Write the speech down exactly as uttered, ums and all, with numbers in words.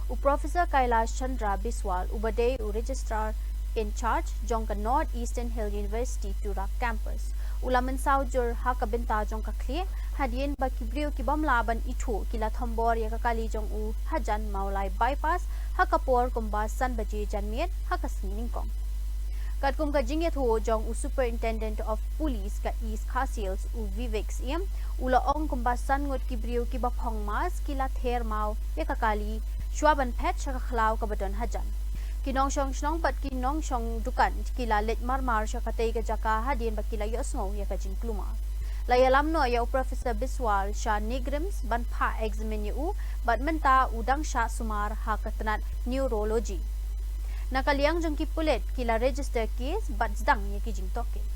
U Professor Kailash Chandra Biswal, uba dei u Registrar in Charge jong ka North Eastern Hill University Tura Campus, u la mynsaw jur ha ka bynta jong ka khlieh hadien ba ki briew ki bym lah ban ithuh ki la thombor ïa ka kali jong u hajan Mawlai Bypass ha ka por kumba san baje janmiet ha ka sngi nyngkong. Katkum ka jingïathuh jong u Superintendent of Police ka East Khasi Hills, u Vivek Syiem, u la ong kumba san ngut ki briew kiba phong mask ki la ther maw ïa ka kali shuwa ban phet sha ka khlaw kaba don hajan. Ki nongshong shnong bad ki nongshong dukan ki la leit marmar sha katei ka jaka hadien ba ki la ïohsngew ïa ka jingkulmar. La ïalam noh ïa u Professor Biswal sha NEIGRIHMS ban phah examine ïa u, bad mynta u dang shah sumar ha ka tnat Neurology. Na ka liang jong ki pulit, ki la register case bad sdang ïa ki jingtohkit.